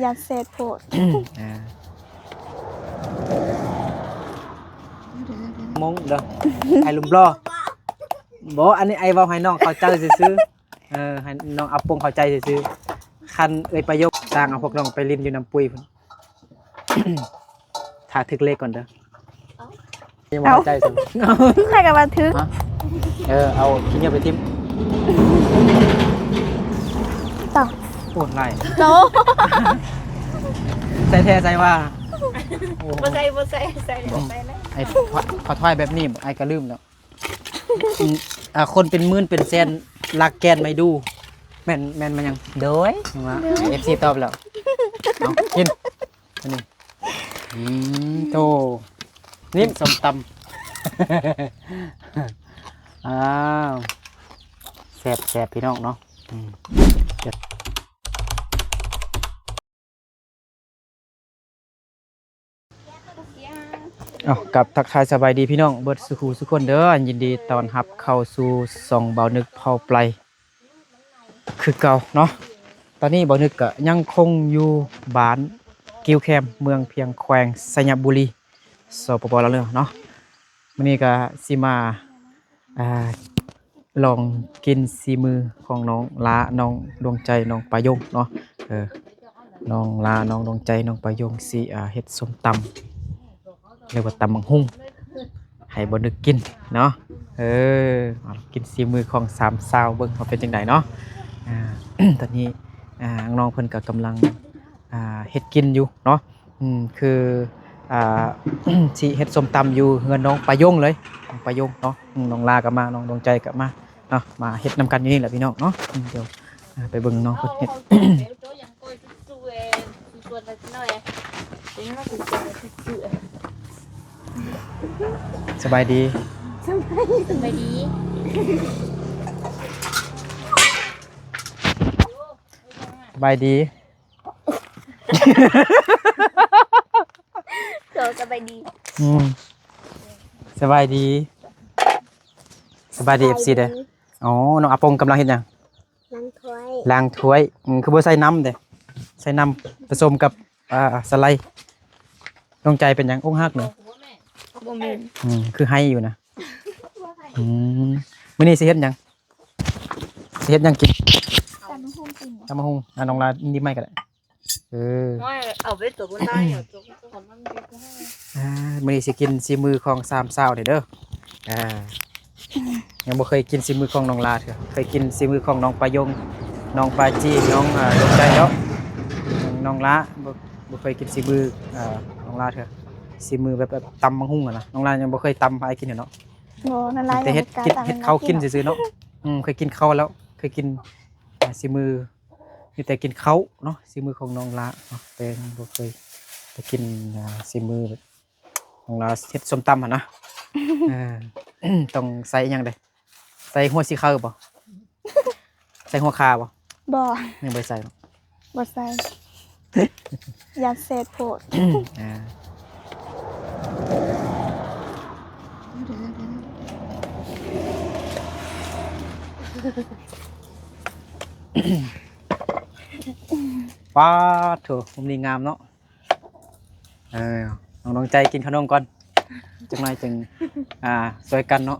ຢ້ານແຊດໂພດ. ອ່າ ມົງເດີ ອ້າຍຫຼຸມຫຼໍ່. ບໍ່ ອັນນີ້ອ້າຍເວົ້າໃຫ້ນ້ອງເຂົ້າໃຈຊື່ໆ. ເອີ ໃຫ້ນ້ອງອາປົງເຂົ້າໃຈຊື່ໆ. ຄັນເອື້ອຍປາຍົງ ຊ່າງເອົາພວກນ້ອງໄປຫຼິ້ນຢູ່ນ້ຳປຸ້ຍພຸ້ນ. ຖ້າຖືກເລກກ່ອນເດີ. ຍັງບໍ່ເຂົ້າໃຈຊັ້ນ. ຂ້ອຍກໍວ່າຖືກ. ຮະ? ເອີ ເອົາຂີ້ເຫຍື້ອໄປຖິ້ມ. ຕາ ໂອ້ ຫຼາຍ. ໂຕ ໃສ່ແທ້ໃສ່ວ່າ. ໂອ້ ບໍ່ໃສ່ ບໍ່ໃສ່ ໃສ່ ບໍ່ໃສ່ແລ້ວ. ໄອ້ ຂໍຖ້ວຍແບບນີ້ ອ້າຍກໍລືມແລ້ວ. ອືມ ອ່າ ຄົນເປັນໝື່ນເປັນແສນ ລັກແກ່ນໄມ້ດູ່ ແມ່ນ ແມ່ນ ແມ່ນຫຍັງ? ໂດຍ ວ່າ ໂດຍ ເອັຟຊີຕອບແລ້ວ. ເອົາ ກິນ ອັນນີ້. ອືມ ໂທ້ ນີ້ ສົ້ມຕຳ. ອ້າວ ແຊບໆ ພີ່ນ້ອງເນາະ. ອືມ ເຈັດ ເອົາ ກັບທັກທາຍສະບາຍດີພີ່ນ້ອງເບິດສູ່ຜູ້ສູ່ຄົນເດີ. ຍິນດີຕ້ອນຮັບເຂົ້າສູ່ຊ່ອງບ່າວນຶກເຜົ່າໄປ ຄືເກົ່າເນາະ. ຕອນນີ້ບ່າວນຶກກະຍັງຄົງຢູ່ບ້ານກິ້ວແຄມ ເມືອງພຽງ ແຂວງໄຊຍະບູລີ ສປປ ລາວເນາະ. ມື້ນີ້ກະຊິມາ ອ່າ ລອງກິນສີມືຂອງນ້ອງລາ ນ້ອງດວງໃຈ ນ້ອງປາຍົງເນາະ. ເອີ ນ້ອງລາ ນ້ອງດວງໃຈ ນ້ອງປາຍົງຊິ ອ່າ ເຮັດສົ້ມຕຳ ຫຼືວ່າຕຳບັກຫຸ່ງໃຫ້ບ່າວນຶກກິນເນາະ. ເອີ ກິນສີມືຂອງສາມສາວເບິ່ງວ່າເປັນຈັ່ງໃດເນາະ. ອ່າ ຕອນນີ້ ອ່າ ນ້ອງເພິ່ນກໍກຳລັງ ອ່າ ເຮັດກິນຢູ່ເນາະ. ອືມ ຄື ອ່າ ຊິເຮັດສົ້ມຕຳຢູ່ເຮືອນນ້ອງປາຍົງເລີຍ ນ້ອງປາຍົງເນາະ. ອືມ ນ້ອງລາກໍມາ ນ້ອງດວງໃຈກໍມາເນາະ ມາເຮັດນຳກັນຢູ່ນີ້ແຫຼະພີ່ນ້ອງເນາະ. ອືມ ດຽວ ອ່າ ໄປເບິ່ງນ້ອງເພິ່ນເຮັດ. ສະບາຍດີ ສະບາຍດີ ສະບາຍດີ. ໂດຍ ສະບາຍດີ. ອືມ ສະບາຍດີ ສະບາຍດີ ເອັຟຊີ ເດີ. ອໍ ນ້ອງອາປົງກຳລັງເຮັດຫຍັງ? ລ້າງຖ້ວຍ ລ້າງຖ້ວຍ. ອືມ ຄືບໍ່ໃສ່ນ້ຳເດ? ໃສ່ນ້ຳປະສົມກັບ ອ່າ ສາໄລ. ດວງໃຈເປັນຫຍັງ? ອົກຫັກເນາະ? ບໍ່ແມ່ນ. ອືມ ຄືໄຫ້ຢູ່ນະ. ອືມ ມື້ນີ້ຊິເຮັດຫຍັງ? ຊິເຮັດຫຍັງກິນ? ຕຳບັກຫຸ່ງກິນ. ຕຳບັກຫຸ່ງ. ອ່າ ນ້ອງລາ ນີ້ໄມ້ກໍໄດ້. ເອີ ໂອ້ຍ ເອົາໄປຕົວຄົນຕາຍ ເອົາຕົວຄົນຕາຍ. ອ່າ ມື້ນີ້ຊິກິນສີມືຂອງສາມສາວນີ້ເດີ. ອ່າ ຍັງບໍ່ເຄີຍກິນສີມືຂອງນ້ອງລາເທື່ອ. ເຄີຍກິນສີມືຂອງນ້ອງປາຍົງ ນ້ອງປາຈີ ນ້ອງ ອ່າ ດວງໃຈແລ້ວ. ນ້ອງລາ ບໍ່ ບໍ່ເຄີຍກິນສີມື ອ່າ ນ້ອງລາເທື່ອ. ສີມືແບບ ແບບຕຳບັກຫຸ່ງຫັ້ນນະ. ນ້ອງລາຍັງບໍ່ເຄີຍຕຳໃຫ້ອ້າຍກິນເທື່ອເນາະ. ບໍ່ ນ້ອງລາ ແຕ່ເຮັດ ເຮັດເຂົ້າກິນຊື່ໆເນາະ. ອືມ ເຄີຍກິນເຂົ້າແລ້ວ ເຄີຍກິນ ອ່າ ສີມື ມີແຕ່ກິນເຂົ້າເນາະ ສີມືຂອງນ້ອງລາເນາະ. ແຕ່ຍັງບໍ່ເຄີຍໄດ້ກິນ ອ່າ ສີມືແບບນ້ອງລາເຮັດສົ້ມຕຳຫັ້ນນະ. ເອີ ຕ້ອງໃສ່ຫຍັງເດ? ໃສ່ຫົວສີຂາວບໍ່? ໃສ່ຫົວຂ່າບໍ່? ບໍ່ ຍັງບໍ່ໄດ້ໃສ່ເນາະ. ບໍ່ໃສ່ ຢ້ານແຊດໂພດ. ອ່າ ປາດໂທ້ ມຸມນີ້ງາມເນາະ. ເອີ ນ້ອງດວງໃຈກິນຂະໜົມກ່ອນ ຈັກໜ້ອຍຈຶ່ງ ອ່າ ຊ່ວຍກັນເນາະ.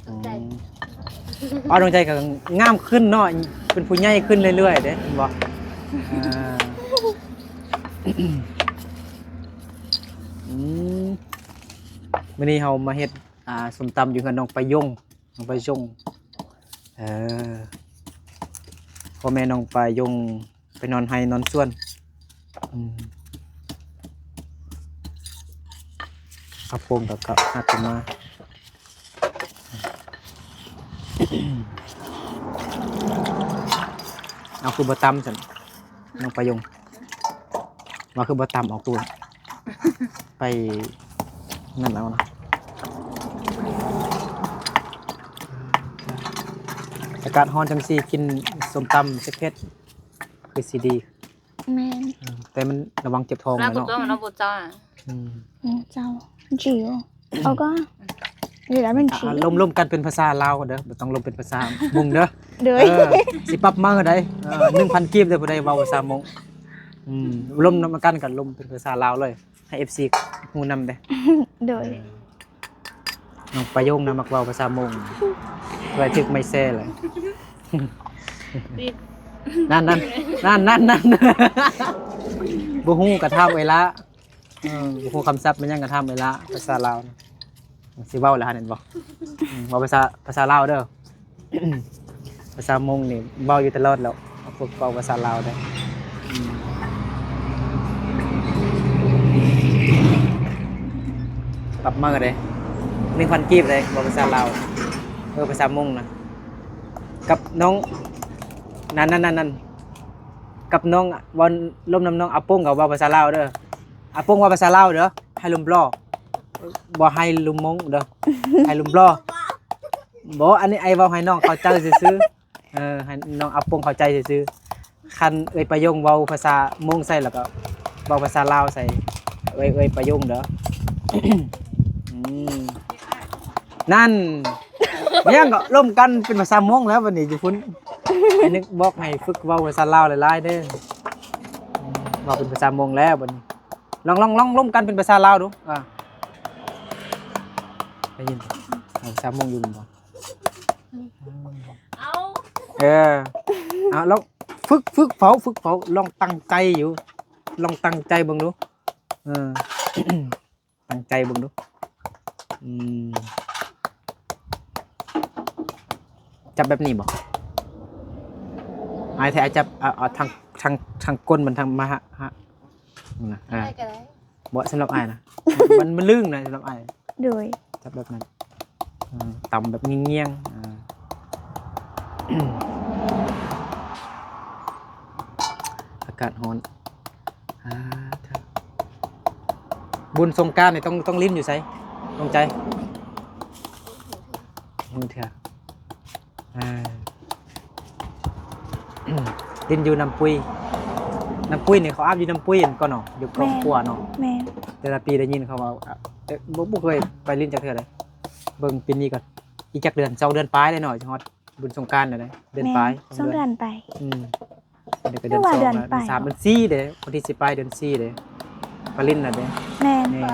ຂອບໃຈ. ອືມ ອ້າວ ດວງໃຈກໍງາມຂຶ້ນເນາະ ເປັນຜູ້ໃຫຍ່ຂຶ້ນເລື້ອຍໆເດ້ ເຫັນບໍ່? ອ່າ ອືມ ມື້ນີ້ເຮົາມາເຮັດ ອ່າ ສົ້ມຕຳຢູ່ເຮືອນນ້ອງປາຍົງ ນ້ອງປາຍົງ. ເອີ ພໍ່ແມ່ນ້ອງປາຍົງ ໄປນອນໄຮ່ນອນສວນ. ອືມ ເອົາໂປ່ງກໍ ກໍຫາກັນມາ. ເອົາ ຄືບໍ່ຕຳຊັ້ນ ນ້ອງປາຍົງ? ວ່າຄືບໍ່ຕຳເອົາຕູ້ ໄປນັ້ນເອົານະ. ອາກາດຮ້ອນຈັ່ງຊີ້ ກິນສົ້ມຕຳເຜັດໆ ຄືຊິດີ. ແມ່ນ ເອີ ແຕ່ມັນລະວັງເຈັບທ້ອງແຫຼະເນາະ. ອືມ ອືມ ເຈົ້າ ຈິວ ເອົາກໍ ນີ້ລະແມ່ນ ອ່າ ຈິວ ລົມ ລົມກັນເປັນພາສາລາວເດີ ບໍ່ຕ້ອງລົມເປັນພາສາມົ້ງເດີ. ໂດຍ ເອີ ຊິປັບໃໝ່ໃດ ເອີ ໜຶ່ງພັນກີບເດີ ຜູ້ໃດເວົ້າພາສາມົ້ງ. ອືມ ລົມນຳກັນກໍລົມເປັນພາສາລາວເລີຍ ໃຫ້ເອັຟຊີຮູ້ນຳເດ້. ໂດຍ ນ້ອງປາຍົງນະມັກເວົ້າພາສາມົ້ງ ເພື່ອຖືກໄມ້ແຊເລີຍ. ນັ້ນໆ ນັ້ນໆ ບໍ່ຮູ້ກໍຖາມເອື້ອຍລະ. ເອີ ບໍ່ຮູ້ຄຳສັບແມ່ນຫຍັງກໍຖາມເອື້ອຍລະ ພາສາລາວນະ. ຊິເວົ້າແລ້ວຫັ້ນແມ່ນບໍ່? ອືມ ເວົ້າພາສາ ພາສາລາວເດີ. ພາສາມົ້ງນີ້ເວົ້າຢູ່ຕະຫຼອດແລ້ວ ຝຶກເວົ້າພາສາລາວເດີ. ອືມ ປັບໃໝ່ເດ້ ໜຶ່ງພັນກີບເດ້ ເວົ້າພາສາລາວ. ເອີ ພາສາມົ້ງນະ ກັບນ້ອງ ນັ້ນໆ ກັບນ້ອງ ເວົ້າລົມນຳນ້ອງອາປົງ ກໍເວົ້າພາສາລາວເດີ. ອາປົງເວົ້າພາສາລາວເດີ ໃຫ້ລົມລໍ ບໍ່ໃຫ້ລົມມົ້ງເດີ ໃຫ້ລົມລໍ. ບໍ່ ອັນນີ້ອ້າຍເວົ້າໃຫ້ນ້ອງເຂົ້າໃຈຊື່ໆ ເອີ ໃຫ້ນ້ອງອາປົງເຂົ້າໃຈຊື່ໆ. ຄັນເອື້ອຍປາຍົງເວົ້າພາສາມົ້ງໃສ່ ແລ້ວກໍເວົ້າພາສາລາວໃສ່ເອື້ອຍ ເອື້ອຍປາຍົງເດີ. ອືມ ນັ້ນ ແມ່ນຫຍັງກໍລົມກັນເປັນພາສາມົ້ງແລ້ວບັດນີ້ຢູ່ພຸ້ນ. ອັນນີ້ບອກໃຫ້ຝຶກເວົ້າພາສາລາວຫຼາຍໆເດີ. ອືມ ເວົ້າເປັນພາສາມົ້ງແລ້ວບັດນີ້. ລອງ ລອງ ລອງລົມກັນເປັນພາສາລາວດູ. ອ່າ ໄດ້ຍິນບໍ່? ເອົາ ພາສາມົ້ງຢູ່ແມ່ນບໍ່? ເອົາ ເອີ ເອົາ ລອງຝຶກ ຝຶກເວົ້າ ຝຶກເວົ້າ ລອງຕັ້ງໃຈຢູ່ ລອງຕັ້ງໃຈເບິ່ງດູ. ເອີ ຕັ້ງໃຈເບິ່ງດູ. ອືມ ຈັບແບບນີ້ບໍ່? ອ້າຍ ແທ້ ອ້າຍຈັບ ເອົາ ເອົາທາງ ທາງ ທາງກົ້ນມັນ ທາງມາຫາ ຫາ ນັ້ນນະ ອ່າ ໄດ້ກໍໄດ້ ບໍ່ ສຳລັບອ້າຍນະ ມັນ ມັນລຶ້ງນະ ສຳລັບອ້າຍ. ໂດຍ ຈັບແບບນັ້ນ ອືມ ຕຳແບບງຽງໆ ອ່າ ອາກາດຮ້ອນ. ອ່າ ບຸນສົງການນີ້ຕ້ອງ ຕ້ອງຫຼິ້ນຢູ່ໃສ ນ້ອງໃຈ? ເບິ່ງເທື່ອ ອ່າ ຫຼິ້ນຢູ່ນ້ຳປຸຍ. ນ້ຳປຸຍນີ້ ເຂົາອາບຢູ່ນ້ຳປຸຍຫັ້ນກ່ອນເນາະ ຢູ່ຄອບຄົວເນາະ. ແມ່ນ ແຕ່ລະປີໄດ້ຍິນເຂົາເວົ້າ ເອີ ບໍ່ ບໍ່ເຄີຍໄປຫຼິ້ນຈັກເທື່ອເລີຍ. ເບິ່ງປີນີ້ກໍອີກຈັກເດືອນ ສອງເດືອນປາຍແລ້ວເນາະ ຊິຮອດ ບຸນສົງການແລ້ວເດ້ ເດືອນປາຍ ແມ່ນ ສອງເດືອນ ເດືອນປາຍ. ອືມ ອັນນີ້ກໍເດືອນສອງ ເດືອນປາຍ ສາມ ເດືອນສີ່ເດ້ ວັນທີສິບປາຍເດືອນສີ່ເດ້ ປາລິນນະເດ້. ແມ່ນ ແມ່ນ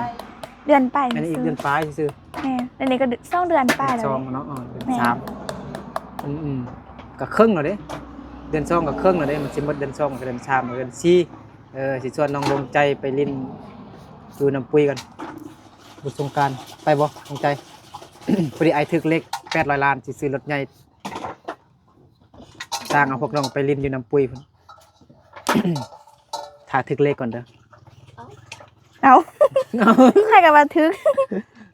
ເດືອນປາຍ ອັນນີ້ອີກເດືອນປາຍຊື່ໆ. ແມ່ນ ອັນນີ້ກໍສອງເດືອນປາຍແລ້ວ ສອງເນາະ ເອີ ເດືອນ ແມ່ນ ສາມ. ອືມໆ ກໍເຄິ່ງແລ້ວເດ້ ເດືອນສອງກໍເຄິ່ງແລ້ວເດ້ ມັນຊິໝົດເດືອນສອງ ກໍເດືອນສາມ ເດືອນສີ່. ເອີ ຊິຊວນນ້ອງດວງໃຈໄປຫຼິ້ນຢູ່ນ້ຳປຸຍກັນ ບຸນສົງການ ໄປບໍ່ ດວງໃຈ? ພໍດີອ້າຍຖືກເລກແປດຮ້ອຍລ້ານ ຊິຊື້ລົດໃຫຍ່ ສ້າງເອົາພວກນ້ອງໄປຫຼິ້ນຢູ່ນ້ຳປຸຍພຸ້ນ. ຖ້າຖືກເລກກ່ອນເດີ. ເອົ້າ ໃຜກໍວ່າຖືກ.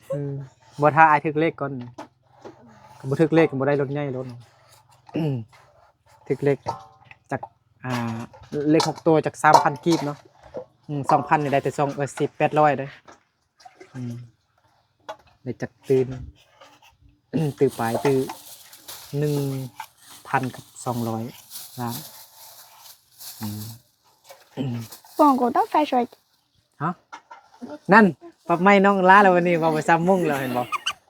ເອີ ບໍ່ ຖ້າອ້າຍຖືກເລກກ່ອນ ບໍ່ຖືກເລກກໍບໍ່ໄດ້ລົດໃຫຍ່ໂລດ. ຖືກເລກຈັກ ອ່າ ເລກຫົກໂຕຈັກສາມພັນກີບເນາະ. ອືມ ສອງພັນນີ້ໄດ້ແຕ່ສອງ ເອີ ສິບ ແປດຮ້ອຍເດ້. ອືມ ໄດ້ຈັກຕື້ໜຶ່ງ ຕື້ປາຍ ຕື້ໜຶ່ງພັນກັບສອງຮ້ອຍລ້ານ. ອືມ ບອກກໍຕ້ອງໄປຊ່ວຍ ຮະ ນັ້ນ ປັບໃໝ່ນ້ອງລາແລ້ວ ວັນນີ້ເວົ້າພາສາມົ້ງແລ້ວ ເຫັນບໍ່?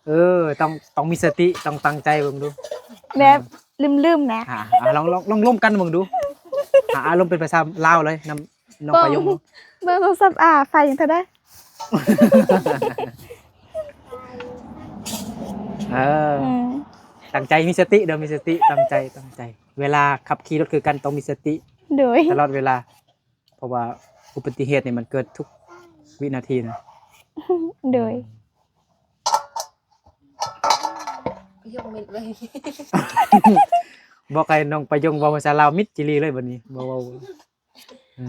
ເອີ ຕ້ອງ ຕ້ອງມີສະຕິ ຕ້ອງຕັ້ງໃຈເບິ່ງດູ ແບບ ອ່າ ລືມໆນະ. ອ່າ ອ່າ ລອງ ລອງ ລອງລົມກັນເບິ່ງດູ. ອ່າ ອາລົມເປັນພາສາລາວເລີຍ ນຳ ນ້ອງປາຍົງ ເບິ່ງ ເບິ່ງໂທລະສັບ ອ່າ ໄຟເທົ່າໃດ. ເອີ ອືມ ຕັ້ງໃຈ ມີສະຕິເດີ ມີສະຕິ ຕັ້ງໃຈ ຕັ້ງໃຈ. ເວລາຂັບຂີ່ລົດຄືກັນ ຕ້ອງມີສະຕິ ໂດຍ ຕະຫຼອດເວລາ ເພາະວ່າອຸບັດຕິເຫດນີ້ມັນເກີດທຸກວິນາທີນະ. ໂດຍ ອືມ ປະໂຫຍກມິດເລີຍ ບອກໃຫ້ນ້ອງປາຍົງເວົ້າພາສາລາວມິດຈີ່ຫຼີເລີຍບັດນີ້ ບໍ່ເວົ້າ. ເອີ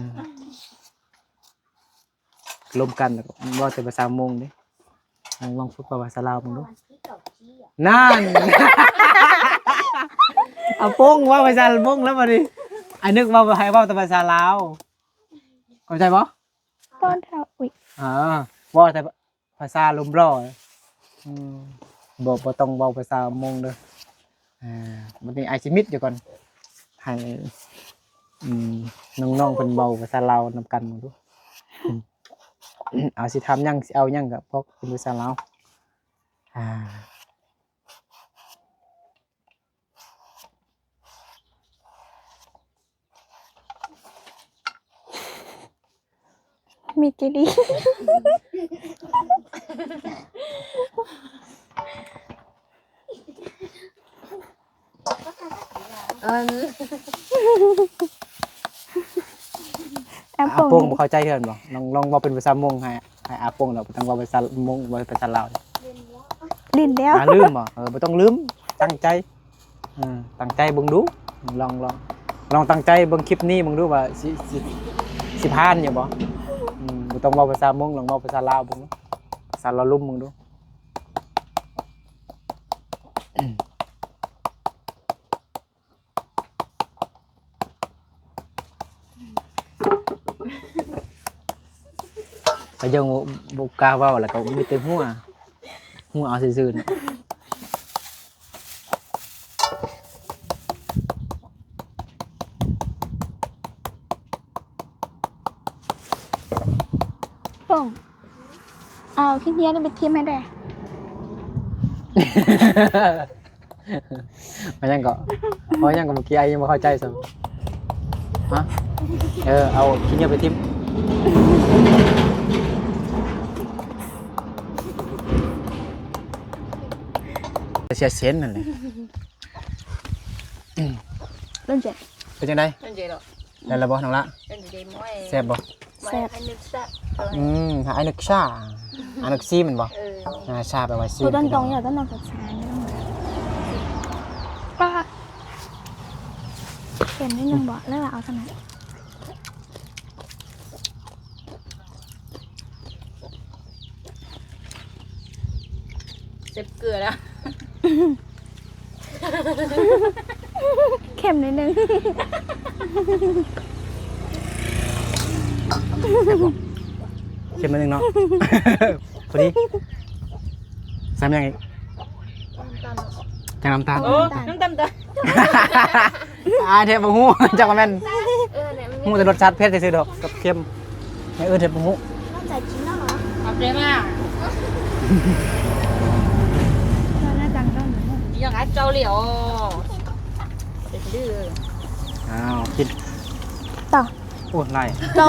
ລົມກັນແລ້ວກໍເວົ້າແຕ່ພາສາມົ້ງເດ້. ລອງ ລອງຝຶກເວົ້າພາສາລາວເບິ່ງດູ. ນັ້ນ ອາປົງເວົ້າພາສາມົ້ງແລ້ວບັດນີ້. ອານຶກເວົ້າ ໃຫ້ເວົ້າແຕ່ພາສາລາວ ເຂົ້າໃຈບໍ່? ຕອນເຮົາ ອຸ້ຍ ອ່າ ເວົ້າແຕ່ ພາສາລົມຫຼໍ່ ອືມ ບໍ່ ບໍ່ຕ້ອງເວົ້າພາສາມົ້ງເດີ. ອ່າ ບັດນີ້ອ້າຍຊິມິດຢູ່ກ່ອນ ໃຫ້ ອືມ ນ້ອງໆເພິ່ນເວົ້າພາສາລາວນຳກັນເບິ່ງດູ. ເອົາ ຊິຖາມຫຍັງ ຊິເອົາຫຍັງກໍບອກເປັນພາສາລາວ. ອ່າ. ມີເຈດີ. ເອີ ອາ ອາປົງ ປົງບໍ່ເຂົ້າໃຈເທື່ອແມ່ນບໍ່? ລອງ ລອງເວົ້າເປັນພາສາມົ້ງໃຫ້ ໃຫ້ອາປົງ ແລ້ວຕ້ອງເວົ້າພາສາມົ້ງ ເວົ້າເປັນພາສາລາວ. ຫຼິ້ນແລ້ວ ອາ ລືມບໍ່? ເອີ ບໍ່ຕ້ອງລືມ ຕັ້ງໃຈ ເອີ ຕັ້ງໃຈເບິ່ງດູ ລອງ ລອງ ລອງຕັ້ງໃຈເບິ່ງຄລິບນີ້ເບິ່ງດູວ່າ ຊິ ຊິ ຊິຜ່ານຢູ່ບໍ່? ອືມ ບໍ່ຕ້ອງເວົ້າພາສາມົ້ງ ລອງເວົ້າພາສາລາວເບິ່ງດູ ພາສາລາວລຸ່ມເບິ່ງດູ. ກະຍັງບໍ່ ບໍ່ກ້າເວົ້າ ແລ້ວກໍມີແຕ່ຫົວ ຫົວເອົາຊື່ໆ. ໂປ່ງ ເອົາຂີ້ເຫຍື້ອນີ້ໄປຖິ້ມໃຫ້ແດ່. ວ່າຫຍັງເກາະ? ເວົ້າຫຍັງເກາະ ເມື່ອກີ້ອ້າຍຍັງບໍ່ເຂົ້າໃຈຊ້ຳ. ຮະ? ເອີ ເອົາຂີ້ເຫຍື້ອໄປຖິ້ມ. ເສຍເສັ້ນນັ້ນແຫຼະ. ເປັນຈັ່ງໃດ? ເປັນຈັ່ງໃດ? ໄດ້ແລ້ວບໍ່ນ້ອງລະ? ແຊບບໍ່? ແຊບ ອືມ ອານຶກຊາ ອານຶກຊີແມ່ນບໍ່? ເອີ ອາ ຊາແປວ່າຊີ ຕົ້ນຕົງຢູ່ ຕົ້ນຕົງສານ ປ້າ ເຄັມນິດໜຶ່ງບໍ່? ແລ້ວລະເອົາສ່ຳນັ້ນ. ເຊັບເກືອແລ້ວ ເຄັມໜ້ອຍໜຶ່ງ ເຄັມໜ້ອຍໜຶ່ງເນາະ ພໍດີ. ໃສ່ຫຍັງອີກ? ນ້ຳຕານ ຈັກນ້ຳຕານ ໂອ້ ນ້ຳຕານ ນ້ຳຕານ. ອ້າຍແທ້ບໍ່ຮູ້ ຈັກວ່າແມ່ນ ເອີ ແຫຼະ ຮູ້ແຕ່ລົດຊາດເຜັດຊື່ໆດອກ ກັບເຄັມ ແນວອື່ນແທ້ບໍ່ຮູ້. ເອົາໃຈກິນແລ້ວເນາະ ຂອບໃຈມາກ. ໜ້າຈັງເຈົ້ານີ້ ຍັງອາເຈົ້າເລີຍ ເປັນດື້. ອ້າວ ກິນຕໍ່ ໂອ້ ຫຼາຍ ໂຕ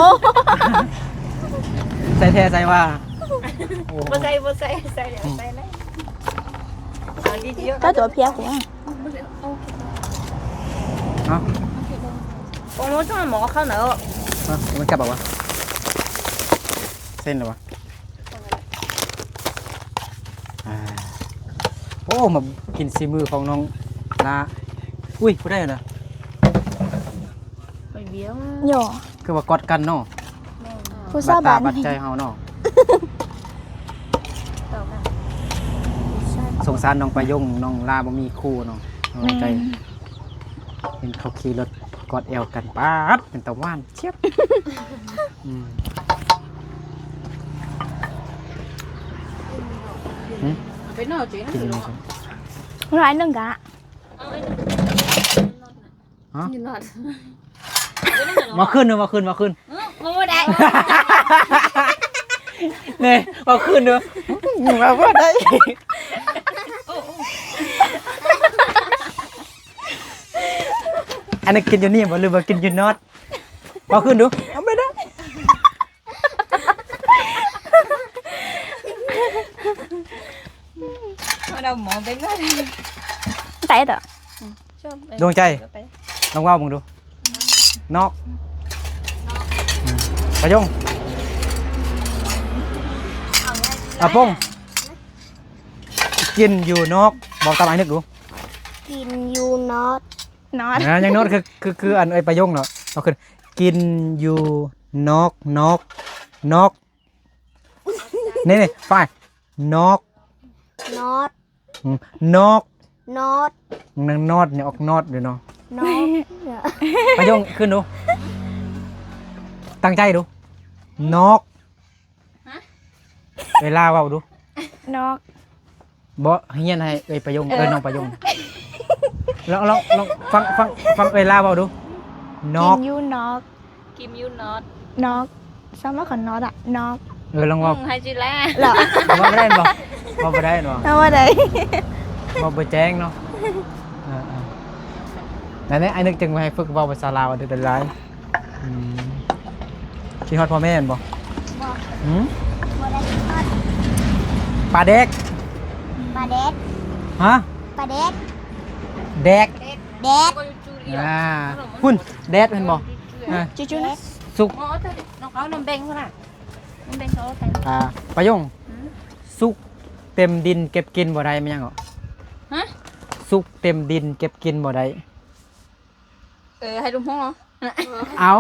ໃສ່ແທ້ໃສ່ວ່າ ໂອ້ ບໍ່ໃສ່ ບໍ່ໃສ່ ໃສ່ແລ້ວ ໃສ່ແລ້ວ ເອົາດີໆ ເຈົ້າຕົວເພຍກວ່າ. ເອົາ ໂອ້ໂຫ ຈັງໝໍເຂົ້າໜ້າ ຮະ ມັນກັບເອົາວະ ເສັ້ນແລ້ວວະ. ອ່າ ໂອ້ ມາກິນສີມືຂອງນ້ອງລາ. ອຸ້ຍ ຜູ້ໃດນະ? ໄປວຽງ ຫຍໍ້ ຄືວ່າກອດກັນເນາະ. ແມ່ນ ຜູ້ສາວບ້ານ ບາດຕາບາດໃຈເຮົາເນາະ. ສົງສານນ້ອງປາຍົງ ນ້ອງລາບໍ່ມີຄູ່ເນາະ ນ້ອງໃຈ. ແມ່ນ ເຫັນເຂົາຂີ່ລົດກອດແອວກັນ ປາດ ເປັນຕາຫວານຈຽບ. ອືມ ຫຶ? ເອົາໄປເນາະ ກິນຢູ່ນີ້ ຫຼາຍໜຶ່ງກະ ຮະ? ຢູ່ນອນ ເວົ້າຄືນເດີ ເວົ້າຄືນ ເວົ້າຄືນ. ເອີ ບໍ່ໄດ້ ນີ້ ເວົ້າຄືນເດີ ເວົ້າບໍ່ໄດ້. ອັນນີ້ກິນຢູ່ນີ້ບໍ່ ຫຼືວ່າກິນຢູ່ນອດ? ເວົ້າຄືນດູ ເອົາໄປເດີ. ເອົາດອກໝໍໄປນອນ ໄປຕໍ່. ດວງໃຈ ລອງເວົ້າເບິ່ງດູ. ນອກ ອືມ ປາຍົງ ອາປົງ ກິນຢູ່ນອກ ເວົ້າຕາມອ້າຍນຶກດູ. ກິນຢູ່ນອດ ນອດ ອ່າ ຍັງນອດ ຄື ຄື ຄືອັນເອື້ອຍປາຍົງເນາະ. ເອົາຂຶ້ນ ກິນຢູ່ນອກ ນອກ ນອກ ນີ້ໆ ຝ້າຍ ນອກ ນອດ ອືມ ນອກ ນອດ ນາງນອດນີ້ອອກນອດຢູ່ເນາະ ນອກ. ປາຍົງຂຶ້ນດູ ຕັ້ງໃຈດູ ນອກ. ຮະ? ເອື້ອຍລາເວົ້າດູ ນອກ. ບໍ່ ຮຽນໃຫ້ເອື້ອຍປາຍົງ ເອີ ເອີ້ນນ້ອງປາຍົງ. ລອງ ລອງ ລອງຟັງ ຟັງ ຟັງເອື້ອຍລາເວົ້າດູ ນອກ ກິນຢູ່ນອກ ກິນຢູ່ນອດ ນອກ. ຊ້ຳວ່າຂອງນອດອະ ນອກ. ເອີ ລອງເວົ້າ ອືມ ໃຫ້ຈິລາ ເວົ້າບໍ່ໄດ້ບໍ່? ເວົ້າບໍ່ໄດ້ບໍ່? ເວົ້າບໍ່ໄດ້ ເວົ້າບໍ່ແຈ້ງເນາະ. ເອີໆ ນັ້ນແຫຼະ ອ້າຍນຶກຈຶ່ງວ່າໃຫ້ຝຶກເວົ້າພາສາລາວ ອາດຈະໄດ້ຫຼາຍ. ອືມ ຄິດຮອດພໍ່ແມ່ແມ່ນບໍ່? ບໍ່ ຫືມ? ປາແດກ. ປາແດກ. ຮະ? ປາແດກ. ແດກ. ແດກ. ອ່າ ພຸ້ນ ແດດແມ່ນບໍ່? ອ່າ ຈູໆນະ ສຸກ. ເອົານ້ຳແບ່ງພຸ້ນນະ ນ້ຳແບ່ງເຂົາເອົາໄປ. ອ່າ ປາຍົງ. ຫືມ? ສຸກເຕັມດິນເກັບກິນບໍ່ໄດ້ ແມ່ນຫຍັງເກາະ? ຮະ? ສຸກເຕັມດິນເກັບກິນບໍ່ໄດ້. ເອີ ໃຫ້ລຸງຮ້ອງເນາະ. ເອົາ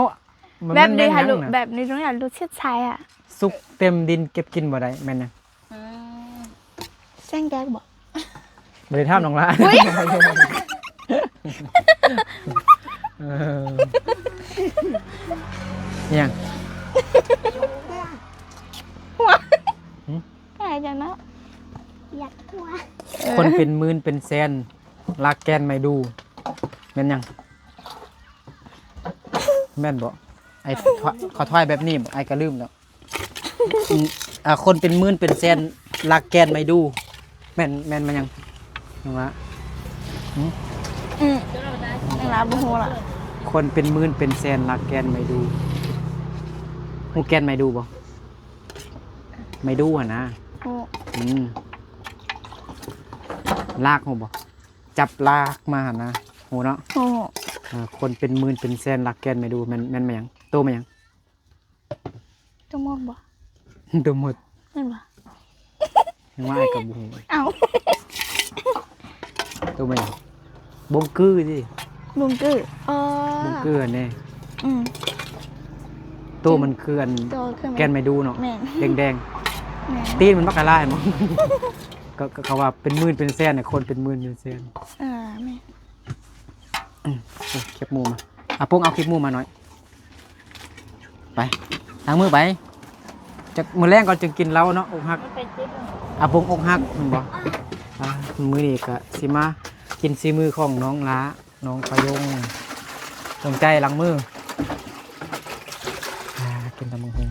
ແບບນີ້ໃຫ້ລຸງ ແບບນີ້ຕ້ອງໃຫ້ລຸງເຊັດໃສ່ອະ. ສຸກເຕັມດິນເກັບກິນບໍ່ໄດ້ ແມ່ນຫຍັງ? ອືມ ແຊງແດກບໍ່? ບໍ່ໄດ້ຖາມນ້ອງລະ. ອຸ້ຍ ເອີ ອີຫຍັງ? ຫົວ ຫືມ? ຕາຍຈັ່ງເນາະ ຢາກຫົວ. ເອີ ຄົນເປັນໝື່ນເປັນແສນ ລາກແກ່ນໄມ້ດູ ແມ່ນຫຍັງ? ແມ່ນບໍ່? ໄອ້ ເຂົາທວາຍແບບນີ້ບໍ່? ໄອ້ກະລືມແລ້ວ. ອືມ ອ່າ ຄົນເປັນໝື່ນເປັນແສນ ລາກແກ່ນໄມ້ດູ ແມ່ນ ແມ່ນມາຫຍັງ? ນ້ອງລະ. ຫືມ? ອືມ ນ້ອງລະບໍ່ຮູ້ລະ. ຄົນເປັນໝື່ນເປັນແສນ ລາກແກ່ນໄມ້ດູ. ຮູ້ແກ່ນໄມ້ດູບໍ່? ໄມ້ດູຫັ້ນນະ. ຮູ້. ອືມ ລາກຮູ້ບໍ່? ຈັບລາກມາຫັ້ນນະ ຮູ້ເນາະ? ຮູ້. ເອີ ຄົນເປັນໝື່ນເປັນແສນ ລາກແກ່ນໄມ້ດູ ແມ່ນ ແມ່ນມາຫຍັງ? ໂຕມາຫຍັງ? ໂຕມົດບໍ່? ໂຕມົດ ແມ່ນບໍ່? ຍັງວ່າອ້າຍກໍບໍ່ຮູ້. ເອົ້າ ໂຕແມ່ນບົງກືຕິ? ບົງກື ອໍ ບົງກືອັນນີ້. ອືມ ໂຕມັນຄືອັນ ໂຕຄືແກ່ນໄມ້ດູເນາະ. ແມ່ນ ແດງໆ. ແມ່ນ ຕີນມັນບັກກະຫຼາຍບໍ່? ກໍ ກໍເຂົາວ່າເປັນໝື່ນເປັນແສນນະ ຄົນເປັນໝື່ນເປັນແສນ. ເອີ ແມ່ນ. ອືມ ເກັບໝູມາ. ອາປົງ ເອົາເກັບໝູມາໜ້ອຍ. ໄປ ລ້າງມືໄປ. ຈັກມື້ແລງກ່ອນຈຶ່ງກິນເຫຼົ້າເນາະ. ອົກຫັກ ອາປົງອົກຫັກແມ່ນບໍ່? ອ່າ ມື້ນີ້ກະຊິມາກິນສີມືຂອງນ້ອງລາ ນ້ອງປາຍົງ. ດວງໃຈ ລ້າງມື. ອ່າ ກິນຕຳບັກຫຸ່ງ.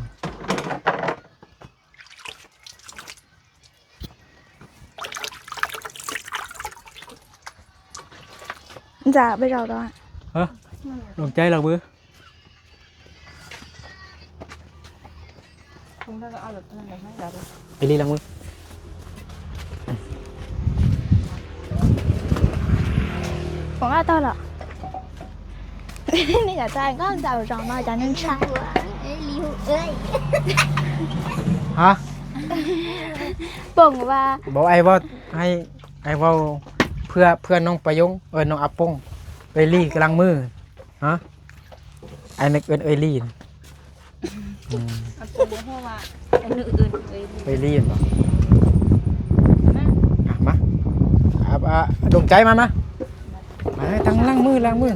ຈະໄປເຈົ້າດອກ. ຮະ? ດວງໃຈ ລ້າງມື. ໄອຣີ ລ້າງມື. ຂອງອາເຈົ້າລະ. ນີ້ກະຈາຍ ກໍຈະເອົາຈອງມາຈານໜຶ່ງຊະ. ຮະ? ປົງວ່າ ບໍ່ ອ້າຍເວົ້າ ໃຫ້ອ້າຍເວົ້າເພື່ອ ເພື່ອນ້ອງປະຍົງ ເອີ ນ້ອງອາປົງ. ເອີຍລີກຳລັງມື. ຮະ? ອ້າຍນຶກເອີ້ນເອີຍລີນະ. ອືມ ອາປົງບໍ່ຮູ້ວ່າເອີ້ນເອີຍລີ. ເອີຍລີນະບໍ່? ມາ ອ່ະ ມາ ອ່ະ ອ່ະ ດົງໃຈ ມາ ມາ ມາ ຕັ້ງ ລ້າງມື ລ້າງມື.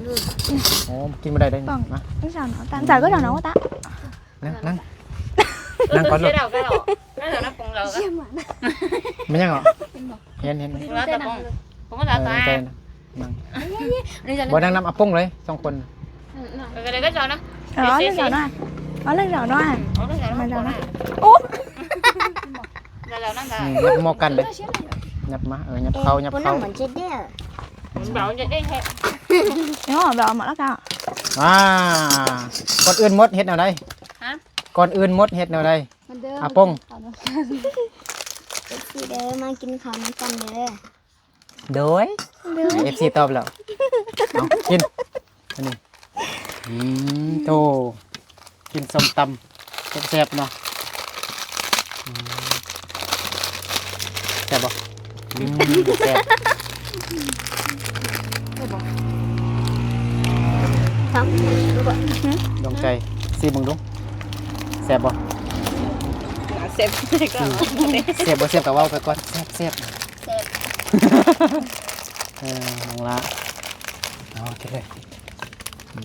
ໂອ້ ກິນບໍ່ໄດ້ເດ້. ມາ ຕັ້ງສາວເນາະ ຕັ້ງສາວກໍເນາະ ຕາ ນັ່ງ ນັ່ງ ນັ່ງກ່ອນເນາະ. ແມ່ນຫຍັງເກາະ? ເຫັນ ເຫັນ ເຫັນ. ເອີ ນັ່ງ ນັ່ງນຳອາປົງເລີຍ ສອງຄົນ. ເອີ ເອີ ນັ່ງເຈົ້າໜ້ອຍ ເອົານັ່ງເຈົ້າໜ້ອຍ ມາເຈົ້າໜ້ອຍ. ໂອ້ ອືມ ຍັບໝໍ້ກັນເດ້ ຍັບມາ. ເອີ ຍັບເຂົ້າ ຍັບເຂົ້າ. ເນາະ ແບບເອົາໝົດແລ້ວກະ ອ່າ ກ່ອນອື່ນໝົດເຮັດແນວໃດ? ຮະ? ກ່ອນອື່ນໝົດເຮັດແນວໃດ? ອາປົງ ເອັຟຊີເດີ ມາກິນເຂົ້ານຳກັນເດີ. ໂດຍ ໂດຍ ເອັຟຊີຕອບແລ້ວ. ເອົາ ກິນ ອັນນີ້. ອືມ ໂຕ ກິນສົ້ມຕຳແຊບໆເນາະ. ອືມ ແຊບບໍ່? ອືມ ແຊບ. ດວງໃຈ ຊີມເບິ່ງດູ ແຊບບໍ່? ແຊບ ອືມ ແຊບບໍ່ແຊບກໍເວົ້າໄປກ່ອນ. ແຊບ ແຊບ ແຊບ. ເອີ ນ້ອງລະ ເອົາກິນເລີຍ. ອື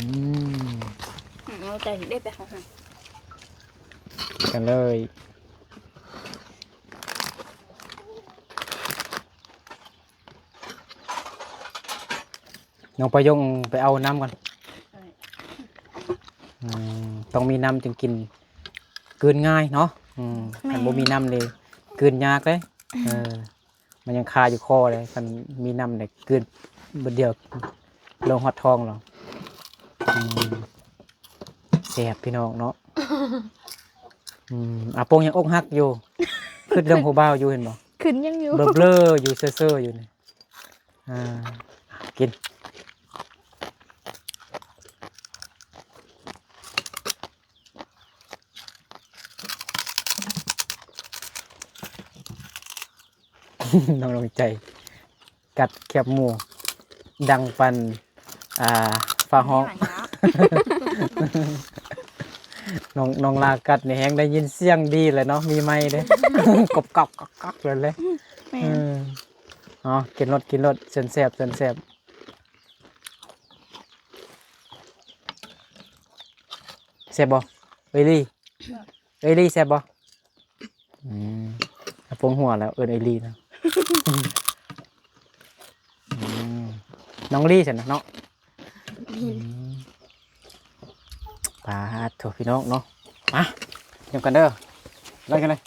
ມ ເອົາແຕ່ເດັດໄປ ກັນເລີຍ. ນ້ອງປະຍົງໄປເອົານ້ຳກ່ອນ. ອືມ ຕ້ອງມີນ້ຳຈຶ່ງກິນ ກືນງ່າຍເນາະ. ອືມ ແມ່ນ ຄັນບໍ່ມີນ້ຳເດ ກືນຍາກເດ້. ເອີ ມັນຍັງຄາຢູ່ຄໍເດ້ ຄັນມີນ້ຳນີ້ ກືນບາດດຽວລົງຮອດທ້ອງແລ້ວ. ອືມ ແຊບພີ່ນ້ອງເນາະ. ອືມ ອາປົງຍັງອົກຫັກຢູ່ ຄິດເລື່ອງຜູ້ບ່າວຢູ່ ເຫັນບໍ່? ຂຶ້ນຍັງຢູ່ ເບລີຢູ່ ເຊີໆຢູ່ນີ້. ອ່າ ກິນ ນ້ອງດວງໃຈ ກັດແຄບໝູ ດັງປານ ອ່າ ຟ້າຮ້ອງ. ນ້ອງ ນ້ອງລາກັດນີ້ແຮງໄດ້ຍິນສຽງດີແຫຼະເນາະ ມີໄມເດ້ ກົບກັບກັກກັກເລີຍ. ແມ່ນ ເອີ ເອົາ ກິນໂລດ ກິນໂລດ ເຊີນແຊບ ເຊີນແຊບ. ແຊບບໍ່ ເອີຍລີ? ເອີຍລີ ແຊບບໍ່? ອືມ ອາປົງຫົວແລ້ວ ເອີ້ນເອີຍລີນະ. ອືມ ນ້ອງລີຊັ້ນນະເນາະ. ອືມ ປາດໂທ້ ພີ່ນ້ອງເນາະ ມານຳກັນເດີ ໄລ່ກັນເລີຍ.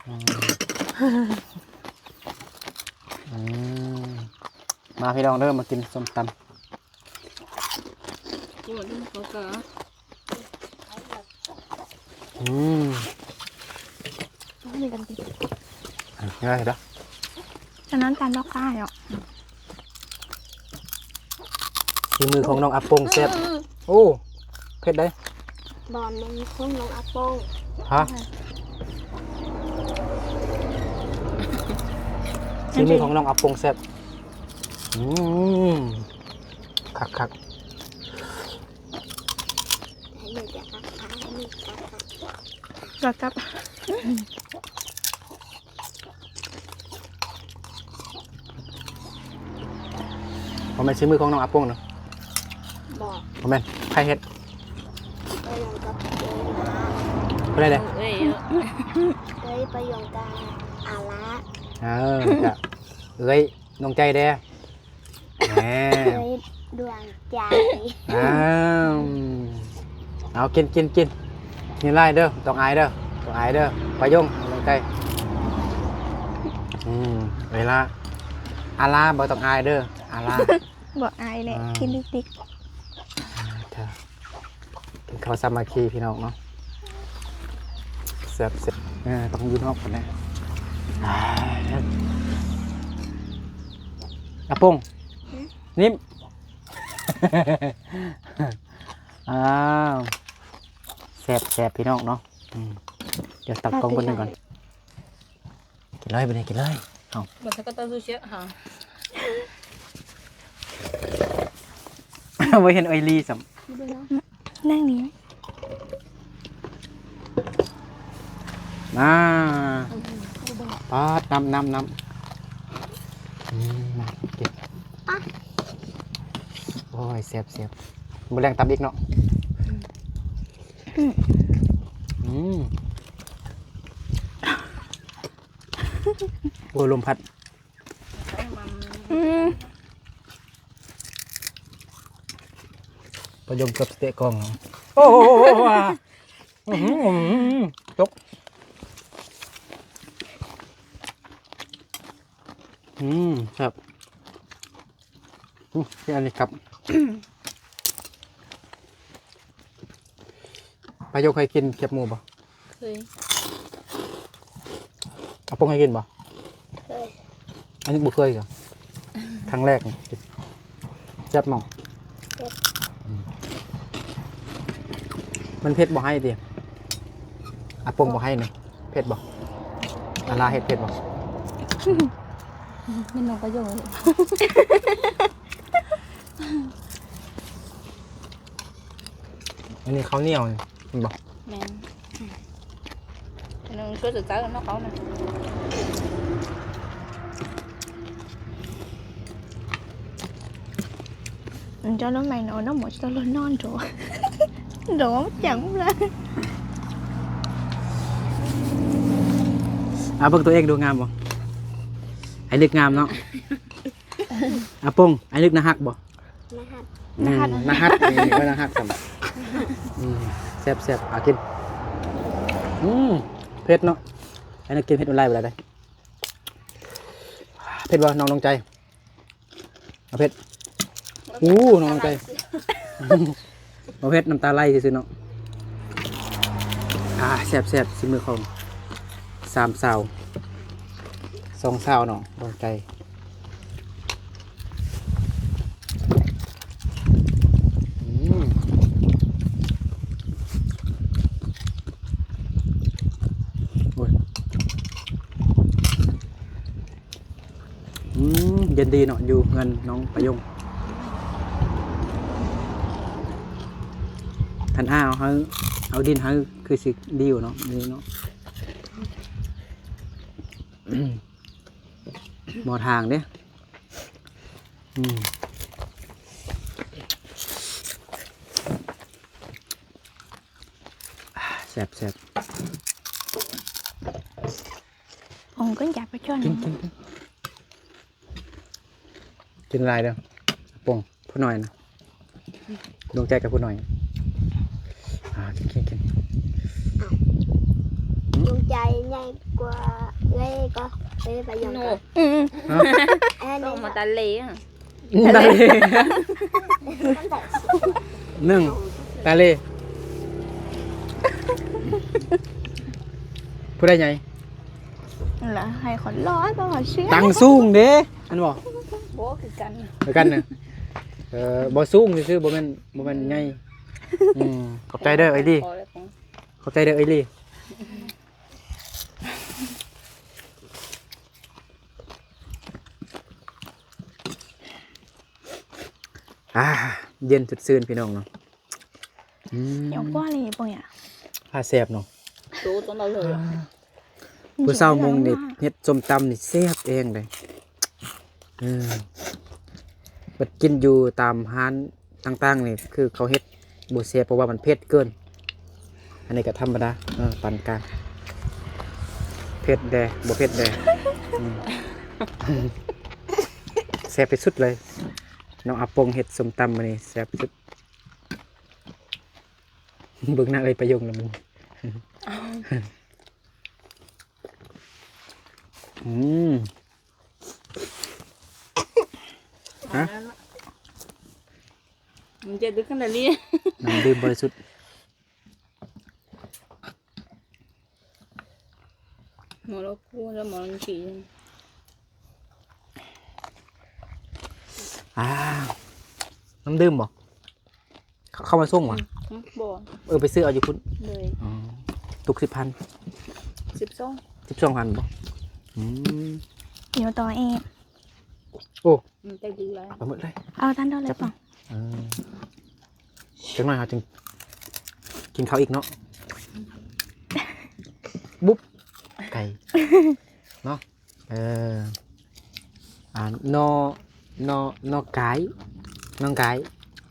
ອືມ ອືມ ມາພີ່ນ້ອງເດີ ມາກິນສົ້ມຕຳ. ອືມ ນີ້ກັນຕິ ງ່າຍເດີ ອັນນັ້ນຕຳດອກກ້າເນາະ. ຝີມືຂອງນ້ອງອາປົງແຊບ. ອືມ ໂອ້ ເຜັດເດ້. ບໍ່ ມັນຂອງນ້ອງອາປົງ. ຮະ? ຝີມືຂອງນ້ອງອາປົງແຊບ. ອືມ ຄັກໆ. ກັບ ກັບ ບໍ່ແມ່ນສີມືຂອງນ້ອງອາປົງເນາະ? ບໍ່ ບໍ່ແມ່ນ. ໃຜເຮັດ? ໄປຢອງກັບເອື້ອຍ ຜູ້ໃດເດ້? ເອື້ອຍ ເອື້ອຍໄປຢອງກັບອາລາ. ເອີ ກະເອື້ອຍ ດວງໃຈແດ່. ແໝ ເອື້ອຍດວງໃຈ. ອ້າວ ເອົາ ກິນ ກິນ ກິນ ກິນຫຼາຍເດີ ຕ້ອງອາຍເດີ ຕ້ອງອາຍເດີ ປາຍົງ ດວງໃຈ. ອືມ ເວລາ ອາລາ ບໍ່ຕ້ອງອາຍເດີ ອາລາ. ບໍ່ອາຍແຫຼະ ອ່າ ກິນຕິກໆ. ເອີ ກິນເຂົ້າສາມັກຄີພີ່ນ້ອງເນາະ. ແຊບໆ ເອີ ຕ້ອງຢູ່ນອກພຸ້ນແຫຼະ. ອາ ອາປົງ ຫຶ? ນິ້ມ ອ້າວ ແຊບໆ ພີ່ນ້ອງເນາະ. ອືມ ດຽວຕັກກ້ອງເພິ່ນໜຶ່ງກ່ອນ. ກິນເລີຍ ບັດນີ້ກິນເລີຍ. ເອົາ ບໍ່ເຫັນເອື້ອຍລີຊ້ຳ ນັ່ງນີ້ ມາ ປາດ ນ້ຳ ນ້ຳ ນ້ຳ. ອືມ ມາກິນ. ໂອ້ຍ ແຊບໆ ມື້ແລງຕຳອີກເນາະ. ອືມ ອືມ ໂອ້ຍ ລົມພັດ. ອືມ ປາຍົງເກືອບສະເຕະກ້ອງ. ໂອ້ໂຫ ອືມ ຕົກ. ອືມ ແຊບ. ອືມ ອັນນີ້ຄັບ ປາໂຍກເຄີຍກິນແຄບໝູບໍ່? ເຄີຍ. ອາປົງເຄີຍກິນບໍ່? ເຄີຍ. ອັນນີ້ບໍ່ເຄີຍກະ ຄັ້ງແລກນີ້. ແຊບບໍ່? ແຊບ. ອືມ ມັນເຜັດບໍ່ໃຫ້ຕິ? ອາປົງບໍ່ໃຫ້ນີ້ ເຜັດບໍ່? ອາລາເຮັດເຜັດບໍ່? ແມ່ນນ້ອງປະໂຫຍດ. ອັນນີ້ເຂົ້າໜຽວນີ້ ເຫັນບໍ່? ແມ່ນ. ອັນນັ້ນຊ່ວຍເຈົ້າເນາະ ເຂົານະ. ເຈົ້ານ້ອງໃໝ່ເນາະ ນ້ອງໝໍເຈົ້ານອນໂດ ໂດຈັງເລີຍ. ອາ ເບິ່ງຕົວເອງດູງາມບໍ່? ໄອ້ລຶກງາມເນາະ. ອາປົງ ໄອ້ນຶກໜ້າຮັກບໍ່? ໜ້າຮັກ. ອືມ ໜ້າຮັກ ໜ້າຮັກ ນີ້ວ່າໜ້າຮັກຊ້ຳ. ອືມ ແຊບໆ ອາກິນ. ອືມ ເຜັດເນາະ. ໄອ້ນຶກກິນເຜັດບໍ່ຫຼາຍບໍ່ໄດ້ເດ້. ເຜັດບໍ່ນ້ອງດວງໃຈ? ເອົາເຜັດ. ອູ້ ນ້ອງດວງໃຈ ບໍ່ເຜັດ ນ້ຳຕາໄຫຼຊື່ໆເນາະ. ອ ອ່າ ແຊບໆ ສີມືຂອງສາມສາວ ສອງສາວເນາະ ດວງໃຈ. ອືມ ໂອ້ຍ ອືມ ເຢັນດີເນາະ ຢູ່ເຮືອນນ້ອງປະຍົງ. ຄັນອ້າຍເອົາໃຫ້ ເອົາດິນໃຫ້ ຄືຊິດີຢູ່ເນາະ ນີ້ເນາະ. ບໍ່ທາງເດ້. ອືມ ແຊບໆ. ອືມ ກິນ ກິນ ກິນ ກິນຫຼາຍເດີ້ ອາປົງ. ຜູ້ນ້ອຍນະ ດວງໃຈກັບຜູ້ນ້ອຍ. ອ່າ ກິນ ກິນ ກິນ. ດວງໃຈໃຫຍ່ກວ່າເອື້ອຍກໍ ເອື້ອຍປະຍົງກໍ. ອືມ ຮະ? ອັນນີ້ ອອກມາຕາເລ. ຕາເລ. ໜຶ່ງ ຕາເລ. ຜູ້ໃດໃຫຍ່? ລະໃຫ້ຄົນຫຼ້ອ ບໍ່ເຊື່ອ. ຕັ້ງສູງເດ້ ແມ່ນບໍ່? ບໍ່ ຄືກັນ ຄືກັນນະ. ເອີ ບໍ່ສູງຊື່ໆ ບໍ່ແມ່ນ ບໍ່ແມ່ນໃຫຍ່. ອືມ ຂອບໃຈເດີ້ ເອື້ອຍລີ. ຂອບໃຈເດີ້ ເອື້ອຍລີ. ອ່າ ເຢັນສົດຊື່ນພີ່ນ້ອງເນາະ. ອືມ ຍອງກວ່ານີ້ປົງຫຍັງ ພາແຊບເນາະ. ໂຕຕົວເລີຍ ອ່າ ຜູ້ສາວມົ້ງນີ້ເຮັດສົ້ມຕຳນີ້ແຊບແຮງເດ້. ເອີ ບັດກິນຢູ່ຕາມຮ້ານຕ່າງໆນີ້ ຄືເຂົາເຮັດບໍ່ແຊບ ເພາະວ່າມັນເຜັດເກີນ. ອັນນີ້ກໍທຳມະດາ ເອີ ປານກາງ ເຜັດແດ່ ບໍ່ເຜັດແດ່. ອືມ ແຊບທີ່ສຸດເລີຍ. ນ້ອງອາປົງເຮັດສົ້ມຕຳມື້ນີ້ແຊບທີ່ສຸດ. ເບິ່ງໜ້າເອື້ອຍປະຍົງແລ້ວມັນ ອືມ ຮະ? ມັນຈະດຶກຂະໜາດນີ້ ນ້ຳດື່ມບໍລິສຸດ. ໝໍລະກູແລ້ວໝໍລະກີ. ອ່າ ນ້ຳດື່ມບໍ? ເຂົາ ເຂົາມາສົ່ງຫວາ? ອືມ ບໍ່ ເອີ ໄປຊື້ເອົາຢູ່ພຸ້ນ. ໂດຍ ອໍ ຕຸກສິບພັນ ສິບສອງ ສິບສອງພັນບໍ? ອືມ ດຽວຕໍ່ເອງ. ໂອ້ ອືມ ໄປດີຫຼາຍ ເອົາໄປໝົດເລີຍ ເອົາທັນເທົ່າໃດ ເອີ ຈັກໜ້ອຍເຮົາຈຶ່ງກິນເຂົ້າອີກເນາະ. ບຸບ ໄກ່ເນາະ. ເອີ ອ່າ ນໍ ນໍ ນໍກາຍ ນ້ອງກາຍ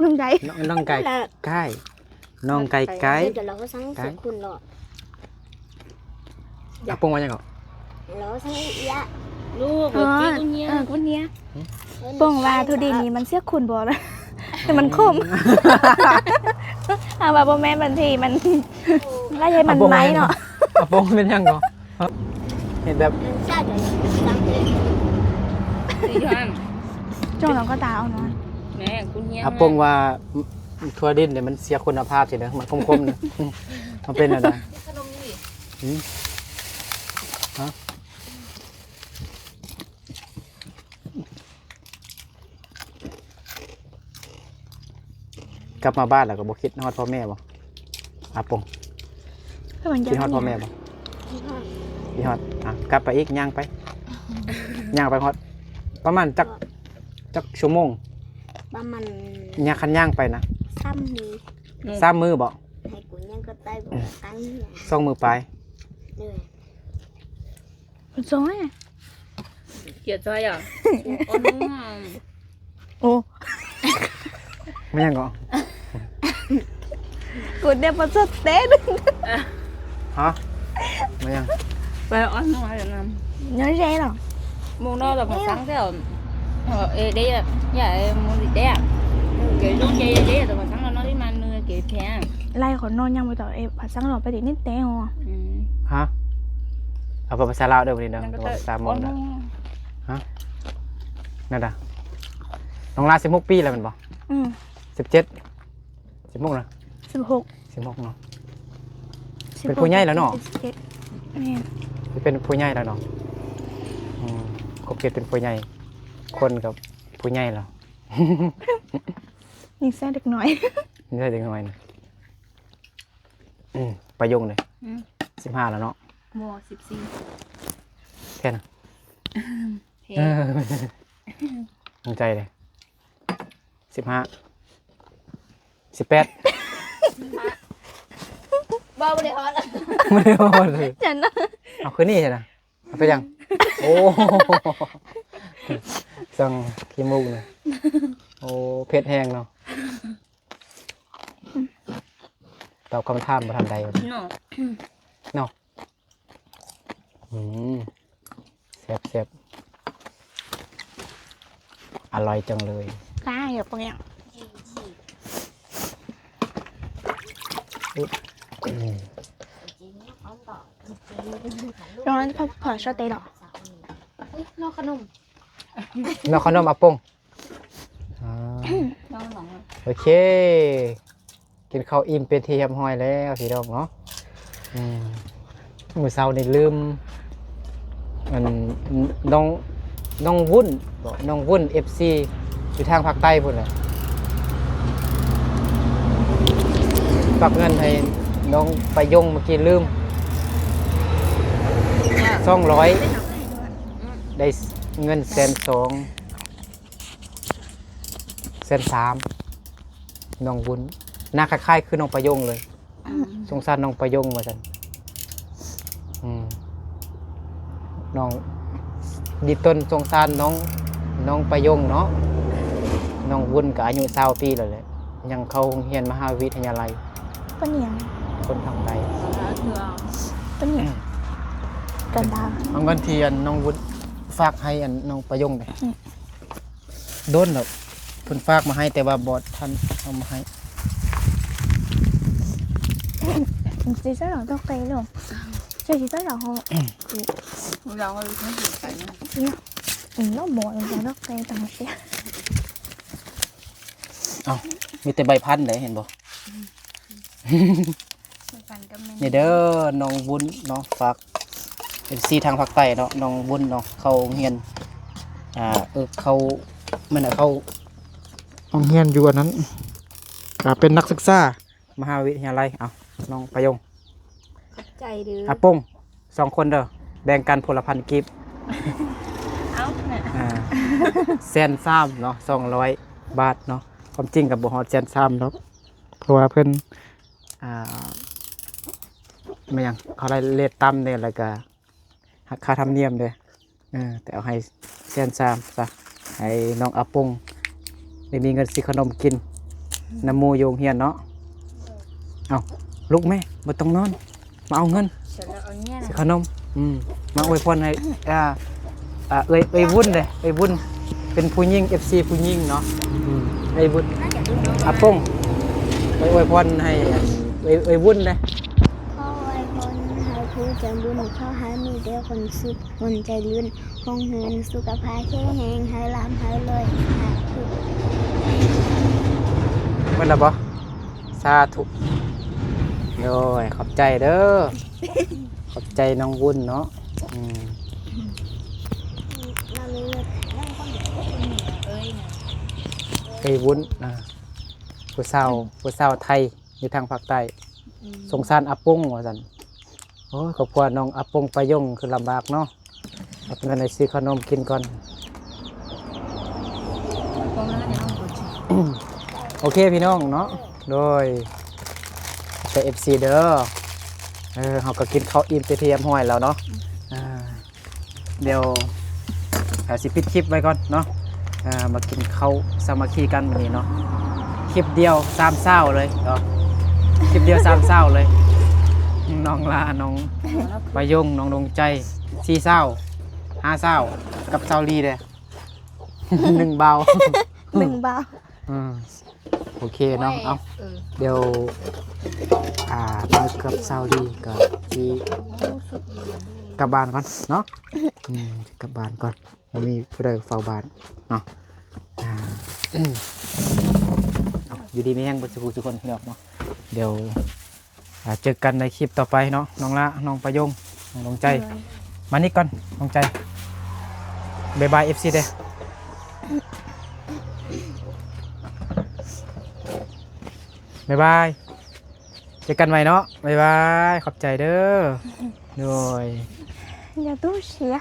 ນ້ອງກາຍ ນ້ອງ ນ້ອງກາຍ ກາຍ ນ້ອງກາຍ ກາຍ ອາປົງວ່າຫຍັງເກາະ? ລູກ ເອີ ກຸນເນຍ ເອີ ກຸນເນຍ. ປອງວ່າທຸດິນນີ້ມັນເຊຍຂຸນບໍ່ລະ ແຕ່ມັນຂົມ. ຫາວ່າບໍ່ແມ່ນ ບາງທີມັນ ລະໃຫ້ມັນໄໝ້ເນາະ. ອາປົງເປັນຫຍັງເກາະ? ເຫັນແບບ ຈ້ອງລອງກໍຕາເອົານະ. ອາປົງວ່າ ທົ່ວດິນນີ້ມັນເສຍຄຸນນະພາບຊິເດີ ມັນຂົມໆ ມັນເປັນແນວໃດ? ຫືມ? ຮະ? ກັບມາບ້ານແລ້ວກໍບໍ່ຄິດຮອດພໍ່ແມ່ບໍ່ ອາປົງ? ຄິດຮອດພໍ່ແມ່ບໍ່? ຄິດຮອດ. ອ່ະ ກັບໄປອີກ ຍ່າງໄປ ຍ່າງໄປຮອດ ປະມານຈັກ ຈັກຊົ່ວໂມງ? ປະມານ ຍ່າງ ຄັນຍ່າງໄປນະ ສາມມື້ ສາມມື້ບໍ? ໃຫ້ກູຍ່າງກໍໄດ້ບໍ່ ສອງມື້ປາຍ. ເອີ ກຽດໃຈອ່ະ ໂອ້ ແມ່ນຫຍັງເກາະ? ກູເດປະສົດເຕັນ ຮະ? ແມ່ນຫຍັງ? ໄປອ່ອນນ້ອຍນຳ ນ້ອຍເຈເນາະ ໝູນ້ອຍແບບພາສັງແທ້. ເອເດຍ ຢ່າໝູເດຍ ເກລົງເຈເດຍ ແຕ່ພາສັງເນາະ ທີ່ມັນເນຍເກແພງ ໄລ່ຂໍນອນຍັງບໍ່ຕໍ່ ເອ ພາສັງເນາະ ໄປຕິດນິດແຕ່. ຮະ? ເອົາພາສາລາວເດີ ມື້ນີ້ເດີ ພາສາມົ້ງເດີ. ຮະ? ນັ້ນດາ ນ້ອງລາສິບຫົກປີແລ້ວແມ່ນບໍ່? ອືມ ສິບເຈັດ ສິບຫົກນະ? ສິບຫົກ ສິບຫົກເນາະ. ເປັນຜູ້ໃຫຍ່ແລ້ວເນາະ ແມ່ນ ເປັນຜູ້ໃຫຍ່ແລ້ວເນາະ ອືມ ຄົບເຂດເປັນຜູ້ໃຫຍ່ ຄົນກໍຜູ້ໃຫຍ່ແລ້ວ ຍິງໃສ່ເດັກນ້ອຍ ຍິງໃສ່ເດັກນ້ອຍ ອືມ ປາຍົງເດ້ ອືມ ສິບຫ້າແລ້ວເນາະ ບໍ່ ສິບສີ່ ແຄ່ນະ ເອີ ໃຈເດ້ ສິບຫ້າ ສິບແປດ ບໍ່ ບໍ່ໄດ້ຮອດ ບໍ່ໄດ້ຮອດເລີຍ ຈັ່ງນະ ເອົາຄືນີ້ຊັ້ນນະ ເອົາໄປຍັງ ໂອ້ ສັ່ງຂີ້ມູກນະ ໂອ້ ເຜັດແຮງເນາະ ຕອບຄຳຖາມບໍ່ທັນໄດ້ ເນາະ ເນາະ ອືມ ແຊບໆ ອະລ່ອຍຈັງເລີຍ ປາ ຢ່າປະແຫງ ອືມ ຕອນນັ້ນພໍ່ ພໍ່ຊອດເຕດອກ ເນາະ ຂະໜົມ ເນາະ ຂະໜົມອາປົງ ອ່າ ໂອເຄ ກິນເຂົ້າອີ່ມເປັນທີ່ຮຽບຮ້ອຍແລ້ວພີ່ນ້ອງເນາະ ອືມ ມື້ເຊົ້ານີ້ລືມ ອັນ ນ້ອງ ນ້ອງວຸ້ນບໍ ນ້ອງວຸ້ນ ເອັຟຊີ ຢູ່ທາງພາກໃຕ້ພຸ້ນແຫຼະ ຝາກເງິນໃຫ້ນ້ອງປາຍົງ ເມື່ອກີ້ລືມ ສອງຮ້ອຍ ໄດ້ເງິນແສນສອງ ແສນສາມ ນ້ອງວຸ້ນ ໜ້າຄ້າຍໆຄືນ້ອງປາຍົງເລີຍ ອືມ ສົງສານນ້ອງປາຍົງວ່າຊັ້ນ ອືມ ນ້ອງ ດີຕົນສົງສານນ້ອງ ນ້ອງປາຍົງເນາະ ນ້ອງວຸ້ນກໍອາຍຸຊາວປີແລ້ວແຫຼະ ຍັງເຂົ້າໂຮງຮຽນມະຫາວິທະຍາໄລ ປະຫຍັງ ຄົນທາງໃຕ້ ປະຫຍັງ ກະດາ ເອົາເງິນທີ່ອັນນ້ອງວຸ້ນຝາກໃຫ້ອັນນ້ອງປາຍົງເດ້ ອືມ ດົນແລ້ວ ເພິ່ນຝາກມາໃຫ້ ແຕ່ວ່າບໍ່ທັນເອົາມາໃຫ້ ເອົ້າ ມີແຕ່ໃບພັນເດ້ ເຫັນບໍ່? ນີ້ເດີ ນ້ອງວຸ້ນເນາະ ຝາກ ເອັຟຊີ ທາງພາກໃຕ້ເນາະ ນ້ອງວຸ້ນເນາະ ເຂົ້າໂຮງຮຽນ ອ່າ ເອີ ເຂົ້າ ແມ່ນແຫຼະ ເຂົ້າໂຮງຮຽນຢູ່ອັນນັ້ນ ອ່າ ເປັນນັກສຶກສາມະຫາວິທະຍາໄລ. ເອົາ ນ້ອງປາຍົງ ຂອບໃຈເດີ ອາປົງ ສອງຄົນເດີ ແບ່ງກັນຄົນລະພັນກີບ ເອົາ ອ່າ ແສນສາມເນາະ ສອງຮ້ອຍບາດເນາະ ຄວາມຈິງກໍບໍ່ຮອດແສນສາມດອກ ເພາະວ່າເພິ່ນ ອ່າ ແມ່ນຫຍັງ ເຂົາໄລ່ເລດຕ່ຳເດ້ ແລ້ວກະຫັກຄ່າທຳນຽມເດ້ ເອີ ແຕ່ເອົາໃຫ້ແສນສາມຊະ ໃຫ້ນ້ອງອາປົງໄດ້ມີເງິນຊື້ຂະໜົມກິນນຳໝູ່ຢູ່ໂຮງຮຽນເນາະ. ເອົ້າ ລຸກແມ່ ບໍ່ຕ້ອງນອນ ມາເອົາເງິນ ຊື້ຂະໜົມ ອືມ ມາອວຍພອນໃຫ້ ອ່າ ອ່າ ເອື້ອຍ ເອື້ອຍວຸ້ນເດ້ ເອື້ອຍວຸ້ນ ເປັນຜູ້ຍິງ ເອັຟຊີ ຜູ້ຍິງເນາະ ອືມ ເອື້ອຍວຸ້ນ ອາປົງ ໄປອວຍພອນໃຫ້ເອື້ອຍ ເອື້ອຍວຸ້ນເດ້. ຂໍອວຍພອນໃຫ້ຜູ້ໃຈບຸນ ຂໍໃຫ້ມີແຕ່ຄວາມສຸກ ຄົນໃຈລື່ນ ໂຮງຮຽນສຸຂະພາບແຂງແຮງ ໃຫ້ລ່ຳໃຫ້ລວຍ ສາທຸ. ໝົດແລ້ວບໍ່? ສາທຸ ໂດຍ ຂອບໃຈເດີ ຂອບໃຈນ້ອງວຸ້ນເນາະ ອືມ ເອື້ອຍວຸ້ນ ອ່າ ຜູ້ສາວ ຜູ້ສາວໄທ ຢູ່ທາງພາກໃຕ້ ອືມ ສົງສານອາປົງວ່າຊັ້ນ. ໂອ້ຍ ຄອບຄົວນ້ອງອາປົງປາຍົງຄືລຳບາກເນາະ ເອົາເງິນໃຫ້ຊື້ຂະໜົມກິນກ່ອນ. ໂອເຄພີ່ນ້ອງເນາະ ໂດຍ ແຕ່ ເອັຟຊີ ເດີ ເອີ ເຮົາກໍກິນເຂົ້າອີ່ມເປັນທີ່ຮຽບຮ້ອຍແລ້ວເນາະ ອ່າ ດຽວເຮົາຊິປິດຄລິບໄວ້ກ່ອນເນາະ ອ່າ ມາກິນເຂົ້າສາມັກຄີກັນມື້ນີ້ເນາະ ຄລິບດຽວສາມຊາວເລີຍເນາະ ຄລິບດຽວສາມຊາວເລີຍ ນ້ອງລາ ນ້ອງປາຍົງ ນ້ອງດວງໃຈ ສີ່ຊາວ ຫ້າຊາວ ກັບຊາວລີເດ້ ໜຶ່ງບ່າວ ໜຶ່ງບ່າວ ອືມ ໂອເຄເນາະ ເອົາ ເອີ ດຽວ ອ່າ ມາກັບຊາວລີກໍຊິກັບບ້ານກ່ອນເນາະ ອືມ ກັບບ້ານກ່ອນ ບໍ່ມີຜູ້ໃດເຝົ້າບ້ານເນາະ ອ່າ ເອົາ ຢູ່ດີມີແຮງເບິດສູ່ຜູ້ສູ່ຄົນພີ່ນ້ອງເນາະ ດຽວ ອ່າ ເຈີກັນໃນຄລິບຕໍ່ໄປເນາະ ນ້ອງລະ ນ້ອງປະຍົງ ນ້ອງດວງໃຈ ໂດຍ ມານີ້ກ່ອນ ດວງໃຈ ບາຍບາຍ ເອັຟຊີ ເດ້ ບາຍບາຍ ເຈີກັນໃໝ່ເນາະ ບາຍບາຍ ຂອບໃຈເດີ ໂດຍ Я тоже, я.